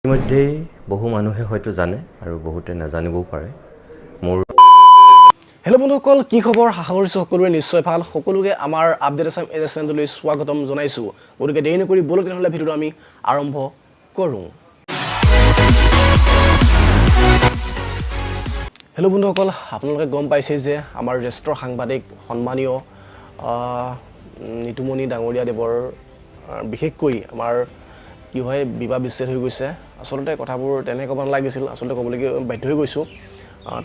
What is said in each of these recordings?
ইতিমধ্যেই বহু মানুহে হয়তো জানে আৰু বহুতে নাজানিবও পাৰে মোৰ। হেল্ল' বন্ধুসকল, কি খবৰ? আশা কৰিছোঁ সকলোৰে নিশ্চয় ভাল। সকলোকে আমাৰ আপডেট আছাম এজ চেনেলটোলৈ স্বাগতম জনাইছোঁ। গতিকে দেৰি নকৰি ব'লক তেনেহ'লে ভিডিঅ'টো আমি আৰম্ভ কৰোঁ। হেল্ল' বন্ধুসকল, আপোনালোকে গম পাইছে যে আমাৰ জ্যেষ্ঠ সাংবাদিক সন্মানীয় নিতুমণি ডাঙৰীয়া দেৱৰ বিশেষকৈ আমাৰ কি হয় বিবাহ বিচ্ছেদ হৈ গৈছে। আচলতে কথাবোৰ তেনে ক'ব নালাগিছিল, আচলতে ক'বলগীয়া বাধ্য হৈ গৈছোঁ।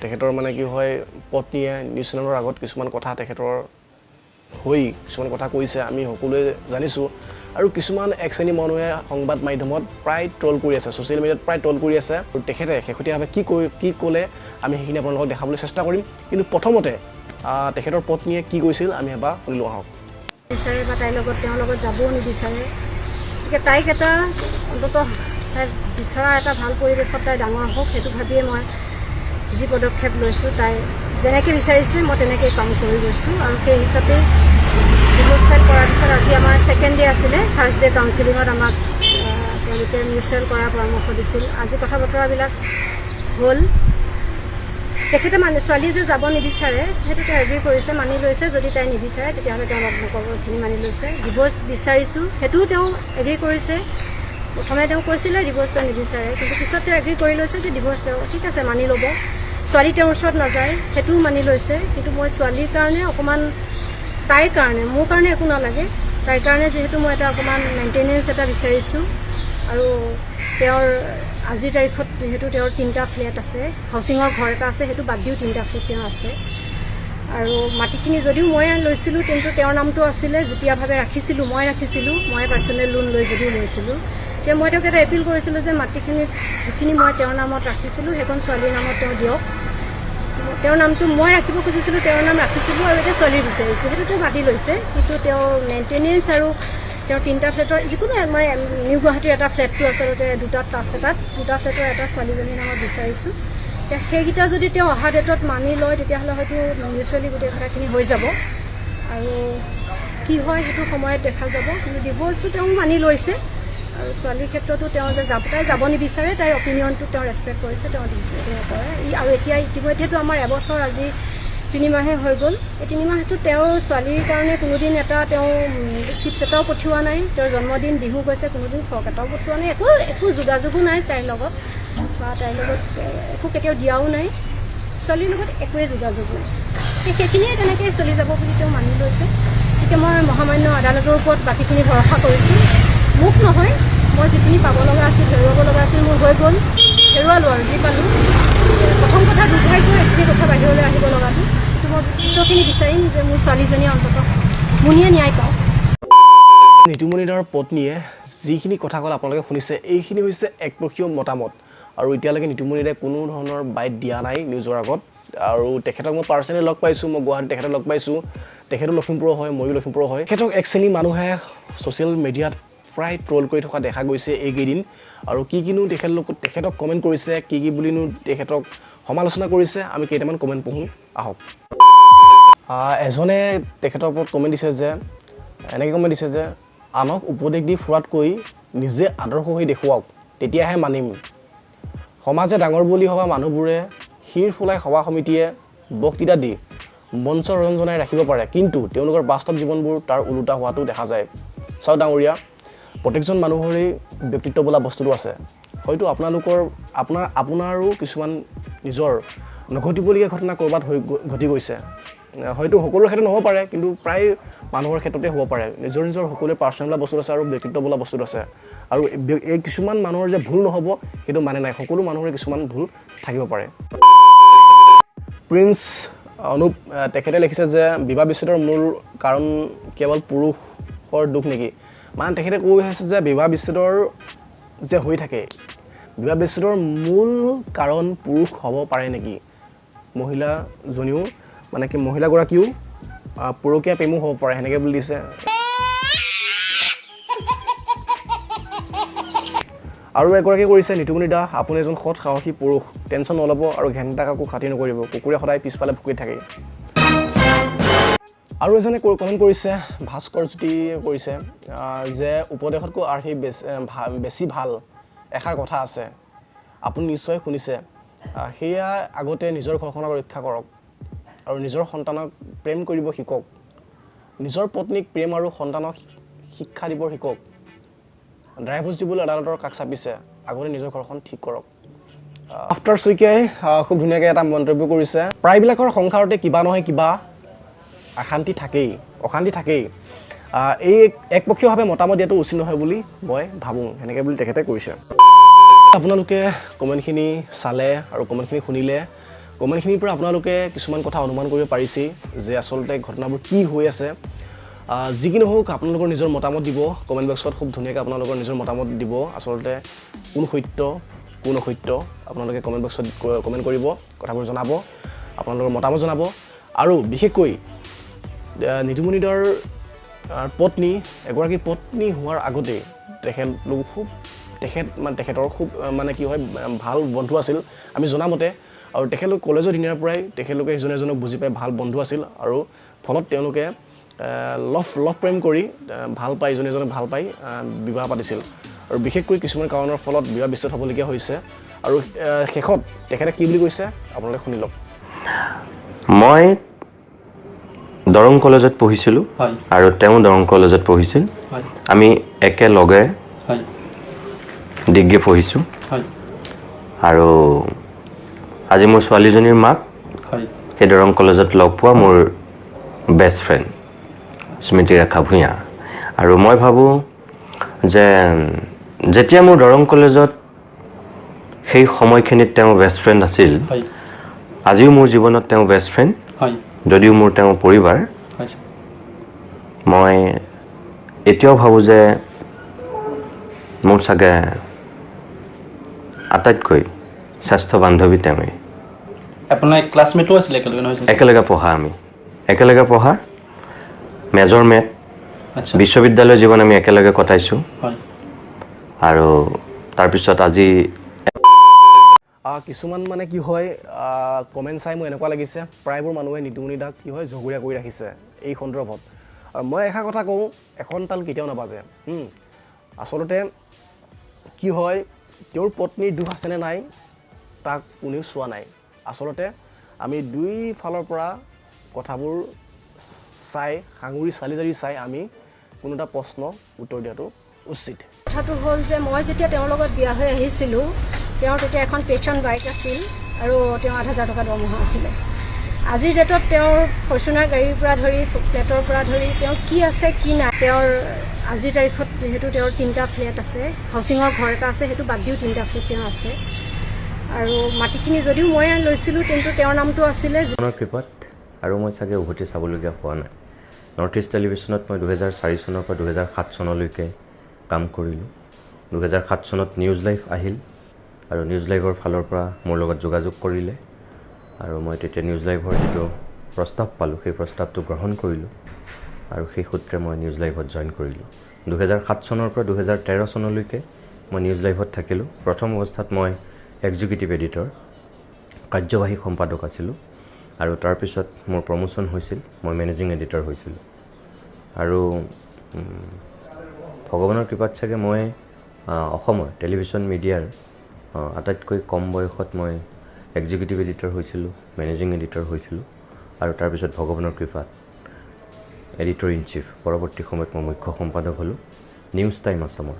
তেখেতৰ মানে কি হয় পত্নীয়ে নিউজ চেনেলৰ আগত কিছুমান কথা তেখেতৰ হৈ কিছুমান কথা কৈছে, আমি সকলোৱে জানিছোঁ। আৰু কিছুমান এক শ্ৰেণীৰ মানুহে সংবাদ মাধ্যমত প্ৰায় ট্ৰল কৰি আছে, ছ'চিয়েল মিডিয়াত প্ৰায় ট্ৰল কৰি আছে। আৰু তেখেতে শেহতীয়াভাৱে কি ক'লে আমি সেইখিনি আপোনালোকক দেখাবলৈ চেষ্টা কৰিম। কিন্তু প্ৰথমতে তেখেতৰ পত্নীয়ে কি কৈছিল আমি এবাৰ শুনি লওঁ আহক। বিচাৰে বা তাইৰ লগত তেওঁৰ লগত যাবও নিবিচাৰে, গতিকে তাইক এটা অন্ততঃ তাই বিচৰা এটা ভাল পৰিৱেশত তাই ডাঙৰ হওক সেইটো ভাবিয়ে মই যি পদক্ষেপ লৈছোঁ, তাই যেনেকৈ বিচাৰিছে মই তেনেকেই কাম কৰি গৈছোঁ। আৰু সেই হিচাপে ডিভ'ৰ্চ ফাইল কৰাৰ পিছত আজি আমাৰ ছেকেণ্ড ডে আছিলে। ফাৰ্ষ্ট ডে কাউন্সিলিঙত আমাক তেওঁলোকে মিউচুৱেল কৰাৰ পৰামৰ্শ দিছিল। আজি কথা বতৰাবিলাক হ'ল। তেখেতে মানে ছোৱালীয়ে যে যাব নিবিচাৰে সেইটো তেওঁ এগ্ৰী কৰিছে, মানি লৈছে। যদি তাই নিবিচাৰে তেতিয়াহ'লে তেওঁ লগ নকৰিব, এইখিনি মানি লৈছে। ডিভ'ৰ্চ বিচাৰিছোঁ সেইটোও তেওঁ এগ্ৰী কৰিছে। প্ৰথমে তেওঁ কৈছিলে ডিভ'ৰ্চ তেওঁ নিবিচাৰে, কিন্তু পিছত তেওঁ এগ্ৰী কৰি লৈছে যে ডিভ'ৰ্চ তেওঁ ঠিক আছে মানি ল'ব। ছোৱালী তেওঁৰ ওচৰত নাযায় সেইটোও মানি লৈছে। কিন্তু মই ছোৱালীৰ কাৰণে অকণমান, তাইৰ কাৰণে, মোৰ কাৰণে একো নালাগে, তাইৰ কাৰণে যিহেতু মই এটা অকণমান মেইনটেনেঞ্চ এটা বিচাৰিছোঁ। আৰু তেওঁৰ আজিৰ তাৰিখত যিহেতু তেওঁৰ 3টা ফ্লেট আছে, হাউচিঙৰ ঘৰ এটা আছে, সেইটো বাদ দিও 3টা ফ্লেট তেওঁৰ আছে। আৰু মাটিখিনি যদিও মই লৈছিলোঁ কিন্তু তেওঁৰ নামটো আছিলে, যুটীয়াভাৱে ৰাখিছিলোঁ, মই ৰাখিছিলোঁ, মই পাৰ্চনেল লোন লৈ যদিও লৈছিলোঁ। তেতিয়া মই তেওঁক এটা এপিল কৰিছিলোঁ যে মাটিখিনিত যিখিনি মই তেওঁৰ নামত ৰাখিছিলোঁ সেইখন ছোৱালীৰ নামত তেওঁ দিয়ক। তেওঁৰ নামটো মই ৰাখিব খুজিছিলোঁ, তেওঁৰ নাম ৰাখিছিলোঁ আৰু এতিয়া ছোৱালীৰ বিচাৰিছোঁ, সেইটো তেওঁ মাতি লৈছে। কিন্তু তেওঁৰ মেইনটেনেঞ্চ আৰু তেওঁৰ 3টা ফ্লেটৰ যিকোনো মই নিউ গুৱাহাটীৰ এটা ফ্লেটটো আচলতে দুটাত আছে, তাত দুটা ফ্লেটৰ এটা ছোৱালীজনীৰ নামত বিচাৰিছোঁ। এতিয়া সেইকেইটা যদি তেওঁ অহা ডেটত মানি লয় তেতিয়াহ'লে হয়তো মিউচুৱেলি গোটেই কথাখিনি হৈ যাব। আৰু কি হয় সেইটো সময়ত দেখা যাব। কিন্তু ডিভ'ৰ্চো তেওঁ মানি লৈছে আৰু ছোৱালীৰ ক্ষেত্ৰতো তেওঁ যে যাব, তাই যাব নিবিচাৰে, তাইৰ অপিনিয়নটো তেওঁ ৰেচপেক্ট কৰিছে, তেওঁ কৰে। আৰু এতিয়া ইতিমধ্যেতো আমাৰ এবছৰ আজি 3 মাহে হৈ গ'ল। এই 3 মাহটো তেওঁৰ ছোৱালীৰ কাৰণে কোনোদিন এটা তেওঁ চিপছ এটাও পঠিওৱা নাই। তেওঁৰ জন্মদিন, বিহু গৈছে, কোনোদিন ফ্ৰক এটাও পঠিওৱা নাই, একো একো যোগাযোগো নাই তাইৰ লগত, বা তাইৰ লগত একো কেতিয়াও দিয়াও নাই, ছোৱালীৰ লগত একোৱেই যোগাযোগ নাই। সেইখিনিয়ে তেনেকেই চলি যাব বুলি তেওঁ মানি লৈছে। গতিকে মই মহামান্য আদালতৰ ওপৰত বাকীখিনি ভৰসা কৰিছোঁ। মোক নহয়, মই যিখিনি পাব লগা আছিল, হেৰুৱাব লগা আছিল মোৰ হৈ গ'ল, হেৰুৱালোঁ আৰু যি পালোঁ। প্ৰথম কথা দুৰ্ভাগ্য এইখিনি কথা বাহিৰলৈ আহিব লগাটো, কিন্তু মই পিছৰখিনি বিচাৰিম যে মোৰ ছোৱালীজনীয়ে অন্ততঃ মুনিয়ে ন্যায় পাওক। নিতুমণি দাৰ পত্নীয়ে যিখিনি কথা ক'লে আপোনালোকে শুনিছে, এইখিনি হৈছে একপক্ষীয় মতামত। আৰু এতিয়ালৈকে নিতুমণি দাই কোনো ধৰণৰ বাইট দিয়া নাই নিউজৰ আগত। আৰু তেখেতক মই পাৰ্চনেলি লগ পাইছোঁ, মই গুৱাহাটীত তেখেতক লগ পাইছোঁ, তেখেতো লখিমপুৰৰ হয়, ময়ো লখিমপুৰৰ হয়। তেখেতক এক শ্ৰেণীৰ মানুহে ছ'চিয়েল মিডিয়াত প্ৰায় ট্ৰল কৰি থকা দেখা গৈছে এইকেইদিন। আৰু কি কিনো তেখেতক কমেণ্ট কৰিছে, কি কি বুলিনো তেখেতক সমালোচনা কৰিছে, আমি কেইটামান কমেণ্ট পঢ়োঁ আহক। এজনে তেখেতৰ ওপৰত কমেণ্ট দিছে যে, এনেকৈ কমেণ্ট দিছে যে আনক উপদেশ দি ফুৰাতকৈ নিজে আদৰ্শ হৈ দেখুৱাওক, তেতিয়াহে মানিম। সমাজে ডাঙৰ বুলি ভবা মানুহবোৰে শিৰ ফুলাই সভা সমিতিয়ে বক্তৃতা দি মঞ্চ ৰঞ্জনাই ৰাখিব পাৰে, কিন্তু তেওঁলোকৰ বাস্তৱ জীৱনবোৰ তাৰ ওলোটা হোৱাটো দেখা যায়। চাওক ডাঙৰীয়া, প্ৰত্যেকজন মানুহৰেই ব্যক্তিত্ব বোলা বস্তুটো আছে। হয়তো আপোনাৰো কিছুমান নিজৰ নঘটিবলগীয়া ঘটনা ক'ৰবাত হৈ ঘটি গৈছে, হয়তো সকলোৰে ক্ষেত্ৰত নহ'ব পাৰে, কিন্তু প্ৰায় মানুহৰ ক্ষেত্ৰতে হ'ব পাৰে। নিজৰ নিজৰ সকলোৰে পাৰ্চনেল বোলা বস্তুটো আছে আৰু ব্যক্তিত্ব বোলা বস্তুটো আছে। আৰু এই কিছুমান মানুহৰ যে ভুল নহ'ব সেইটো মানে নাই, সকলো মানুহৰে কিছুমান ভুল থাকিব পাৰে। প্ৰিন্স অনুপ তেখেতে লিখিছে যে বিবাহ বিচ্ছেদৰ মূল কাৰণ কেৱল পুৰুষৰ দুখ নেকি? মানে তেখেতে কৈ আছে যে বিবাহ বিচ্ছেদৰ যে হৈ থাকে, বিবাহ বিচ্ছেদৰ মূল কাৰণ পুৰুষ হ'ব পাৰে নেকি? মহিলাজনীও মানে কি মহিলাগৰাকীও পৰকীয়া প্ৰেমো হ'ব পাৰে, সেনেকৈ বুলি দিছে। আৰু এগৰাকী কৰিছে, নিতুমণি দা আপুনি এজন সৎ সাহসী পুৰুষ, টেনশ্যন নল'ব আৰু ঘেণ্টা কাকো খাতিৰ নকৰিব, কুকুৰে সদায় পিছফালে ভুকি থাকে। আৰু এজনে কমেণ্ট কৰিছে, ভাস্কৰ জ্যোতিয়ে কৰিছে যে উপদেশতকৈ আৰ্হি বেছি ভাল এষাৰ কথা আছে, আপুনি নিশ্চয় শুনিছে, সেয়া আগতে নিজৰ ঘৰখনক ৰক্ষা কৰক আৰু নিজৰ সন্তানক প্ৰেম কৰিব শিকক, নিজৰ পত্নীক প্ৰেম আৰু সন্তানক শিক্ষা দিব শিকক। ড্ৰাইভৰ্চ দিবলৈ আদালতৰ কাষ চাপিছে, আগতে নিজৰ ঘৰখন ঠিক কৰক। আফটাৰ শইকীয়াই খুব ধুনীয়াকৈ এটা মন্তব্য কৰিছে, প্ৰায়বিলাকৰ সংসাৰতে কিবা নহয় কিবা অশান্তি থাকেই, অশান্তি থাকেই। এই একপক্ষীয়ভাৱে মতামত দিয়াটো উচিত নহয় বুলি মই ভাবোঁ, সেনেকৈ বুলি তেখেতে কৈছে। আপোনালোকে কমেণ্টখিনি চালে আৰু কমেণ্টখিনি শুনিলে, কমেণ্টখিনিৰ পৰা আপোনালোকে কিছুমান কথা অনুমান কৰিব পাৰিছেই যে আচলতে ঘটনাবোৰ কি হৈ আছে। যি কি নহওক আপোনালোকৰ নিজৰ মতামত দিব কমেণ্ট বক্সত, খুব ধুনীয়াকৈ আপোনালোকৰ নিজৰ মতামত দিব, আচলতে কোন সত্য কোন অসত্য আপোনালোকে কমেণ্ট বক্সত কমেণ্ট কৰিব, কথাবোৰ জনাব, আপোনালোকৰ মতামত জনাব। আৰু বিশেষকৈ নিতুমণি দাৰ পত্নী, এগৰাকী পত্নী হোৱাৰ আগতেই তেখেতলোক খুব তেখেত মানে তেখেতৰ খুব মানে কি হয় ভাল বন্ধু আছিল আমি জনামতে, আৰু তেখেতলোক কলেজৰ দিনাৰ পৰাই তেখেতলোকে ইজনে এজনক বুজি পাই ভাল বন্ধু আছিল আৰু ফলত তেওঁলোকে লভ প্ৰেম কৰি ভাল পাই ইজনে এজনক ভাল পাই বিবাহ পাতিছিল। আৰু বিশেষকৈ কিছুমান কাৰণৰ ফলত বিবাহ বিচ্ছেদ হ'বলগীয়া হৈছে। আৰু শেষত তেখেতে কি বুলি কৈছে আপোনালোকে শুনি লওক। মই দৰং কলেজত পঢ়িছিলোঁ আৰু তেওঁ দৰং কলেজত পঢ়িছিল। আমি একেলগে ডিগ্ৰী পঢ়িছোঁ আৰু আজি মোৰ ছোৱালীজনীৰ মাক সেই দৰং কলেজত লগ পোৱা মোৰ বেষ্ট ফ্ৰেণ্ড স্মৃতিৰেখা ভূঞা। আৰু মই ভাবোঁ যে যেতিয়া মোৰ দৰং কলেজত সেই সময়খিনিত তেওঁ বেষ্ট ফ্ৰেণ্ড আছিল, আজিও মোৰ জীৱনত তেওঁ বেষ্ট ফ্ৰেণ্ড, যদিও মোৰ তেওঁ পৰিবাৰ। মই এতিয়াও ভাবোঁ যে মোৰ চাগে আটাইতকৈ শ্ৰেষ্ঠ বান্ধৱী তেওঁৱেই। আপোনাৰ ক্লাছমেটো আছিলে একেলগে নহয়? একেলগে পঢ়া, আমি একেলগে পঢ়া, মেজৰ মেট, বিশ্ববিদ্যালয় জীৱন আমি একেলগে কটাইছোঁ। আৰু তাৰপিছত আজি কিছুমান মানে কি হয় কমেণ্ট চাই মোৰ এনেকুৱা লাগিছে প্ৰায়বোৰ মানুহে নিতুমণি দাক কি হয় জগৰীয়া কৰি ৰাখিছে এই সন্দৰ্ভত। মই এষাৰ কথা কওঁ, এখন তাল কেতিয়াও নাবাজে। আচলতে কি হয়, তেওঁৰ পত্নীৰ দোষ আছেনে নাই তাক কোনেও চোৱা নাই। আচলতে আমি দুই ফালৰ পৰা কথাবোৰ চাই সাঙুৰি চালি জাৰি চাই আমি কোনো এটা প্ৰশ্ন উত্তৰ দিয়াটো উচিত। কথাটো হ'ল যে মই যেতিয়া তেওঁৰ লগত বিয়া হৈ আহিছিলোঁ, তেওঁৰ তেতিয়া এখন পেচন বাইক আছিল আৰু তেওঁ ৮,000 টকা দৰমহা আছিলে। আজিৰ ডেটত তেওঁৰ ফৰ্চুনাৰ গাড়ীৰ পৰা ধৰি ফ্লেটৰ পৰা ধৰি তেওঁৰ কি আছে কি নাই, তেওঁৰ আজিৰ তাৰিখত যিহেতু তেওঁৰ 3টা ফ্লেট আছে, হাউচিঙৰ ঘৰ এটা আছে, সেইটো বাদ দিও 3টা ফ্লেট তেওঁৰ আছে। আৰু মাটিখিনি যদিও মই লৈছিলোঁ কিন্তু তেওঁৰ নামটো আছিলে। কৃপাত আৰু মই চাগে উভতি চাবলগীয়া হোৱা নাই। নৰ্থ ইষ্ট টেলিভিশ্যনত মই 2004 চনৰ পৰা 2007 চনলৈকে কাম কৰিলোঁ। 2007 চনত নিউজ লাইভ আহিল আৰু নিউজ লাইভৰ ফালৰ পৰা মোৰ লগত যোগাযোগ কৰিলে আৰু মই তেতিয়া নিউজ লাইভৰ যিটো প্ৰস্তাৱ পালোঁ সেই প্ৰস্তাৱটো গ্ৰহণ কৰিলোঁ আৰু সেই সূত্ৰে মই নিউজ লাইভত জইন কৰিলোঁ। 2007 চনৰ পৰা 2013 চনলৈকে মই নিউজ লাইভত থাকিলোঁ। প্ৰথম অৱস্থাত মই এক্সিকিউটিভ এডিটৰ, কাৰ্যবাহী সম্পাদক আছিলোঁ আৰু তাৰপিছত মোৰ প্ৰমোশ্যন হৈছিল, মই মেনেজিং এডিটৰ হৈছিলোঁ। আৰু ভগৱানৰ কৃপাত চাগে মই অসমৰ টেলিভিশ্যন মিডিয়াৰ আটাইতকৈ কম বয়সত মই এক্সিকিউটিভ এডিটৰ হৈছিলোঁ, মেনেজিং এডিটৰ হৈছিলোঁ আৰু তাৰপিছত ভগৱানৰ কৃপাত এডিটৰ ইন চিফ, পৰৱৰ্তী সময়ত মই মুখ্য সম্পাদক হ'লোঁ নিউজ টাইম আছামৰ।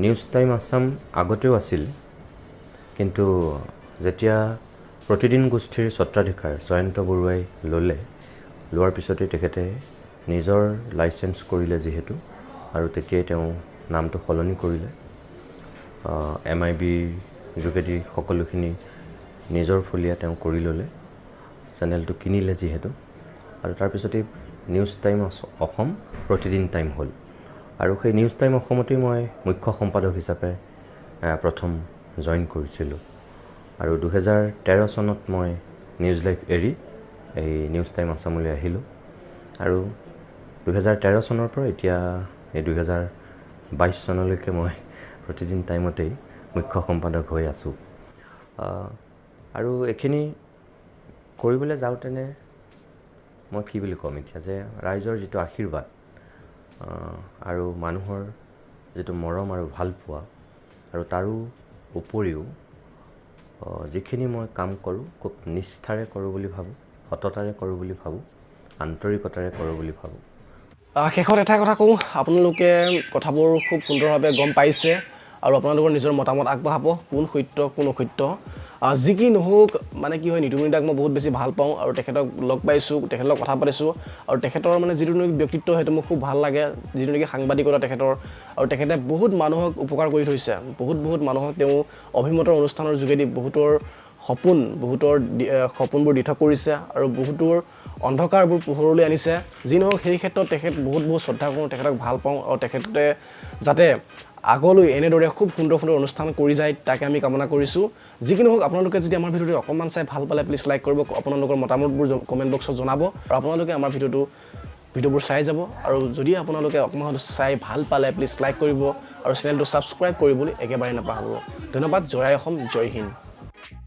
নিউজ টাইম আছাম আগতেও আছিল, কিন্তু যেতিয়া প্ৰতিদিন গোষ্ঠীৰ স্বত্বাধিকাৰ জয়ন্ত বৰুৱাই ল'লে, লোৱাৰ পিছতেই তেখেতে নিজৰ লাইচেঞ্চ কৰিলে যিহেতু, আৰু তেতিয়াই তেওঁ নামটো সলনি কৰিলে। এম আই বিৰ যোগেদি সকলোখিনি নিজৰ ফলীয়া তেওঁ কৰি ল'লে, চেনেলটো কিনিলে যিহেতু, আৰু তাৰপিছতেই নিউজ টাইম অসম প্ৰতিদিন টাইম হ'ল। আৰু সেই নিউজ টাইম অসমতেই মই মুখ্য সম্পাদক হিচাপে প্ৰথম জইন কৰিছিলোঁ। আৰু 2013 চনত মই নিউজ লাইভ এৰি এই নিউজ টাইম আছামলৈ আহিলোঁ আৰু 2013 চনৰ পৰা এতিয়া এই 2022 চনলৈকে মই প্ৰতিদিন টাইমতেই মুখ্য সম্পাদক হৈ আছোঁ। আৰু এইখিনি কৰিবলৈ যাওঁতেনে মই কি বুলি ক'ম এতিয়া, যে ৰাইজৰ যিটো আশীৰ্বাদ আৰু মানুহৰ যিটো মৰম আৰু ভালপোৱা, আৰু তাৰো উপৰিও যিখিনি মই কাম কৰোঁ খুব নিষ্ঠাৰে কৰোঁ বুলি ভাবোঁ, সততাৰে কৰোঁ বুলি ভাবোঁ, আন্তৰিকতাৰে কৰোঁ বুলি ভাবোঁ। শেষত এটা কথা কওঁ, আপোনালোকে কথাবোৰ খুব সুন্দৰভাৱে গম পাইছে আৰু আপোনালোকৰ নিজৰ মতামত আগবঢ়াব, কোন সত্য কোন অসত্য। যি কি নহওক, মানে কি হয়, নিতুমণি দাক মই বহুত বেছি ভাল পাওঁ আৰু তেখেতক লগ পাইছোঁ, তেখেতৰ লগত কথা পাতিছোঁ আৰু তেখেতৰ মানে যিটো নেকি ব্যক্তিত্ব সেইটো মোক খুব ভাল লাগে, যিটো নেকি সাংবাদিকতা তেখেতৰ, আৰু তেখেতে বহুত মানুহক উপকাৰ কৰি থৈছে, বহুত বহুত মানুহক তেওঁ অভিমতৰ অনুষ্ঠানৰ যোগেদি বহুতৰ সপোন, বহুতৰ সপোনবোৰ দিঠক কৰিছে আৰু বহুতৰ অন্ধকাৰবোৰ পোহৰলৈ আনিছে। যি নহওক, সেই ক্ষেত্ৰত তেখেত বহুত বহুত শ্ৰদ্ধা কৰোঁ, তেখেতক ভাল পাওঁ আৰু তেখেতে যাতে আগলৈ এনেদৰে খুব সুন্দৰ সুন্দৰ অনুষ্ঠান কৰি যায় তাকে আমি কামনা কৰিছোঁ। যি কি নহওক, আপোনালোকে যদি আমাৰ ভিডিঅ'টো অকণমান চাই ভাল পালে প্লিজ লাইক কৰিব, আপোনালোকৰ মতামতবোৰ কমেণ্ট বক্সত জনাব আৰু আপোনালোকে আমাৰ ভিডিঅ'বোৰ চাই যাব। আৰু যদি আপোনালোকে অকণমান চাই ভাল পালে প্লিজ লাইক কৰিব আৰু চেনেলটো ছাবস্ক্ৰাইব কৰিবলৈ একেবাৰে নাপাহৰিব। ধন্যবাদ। জয় আই অসম, জয় হিন্দ।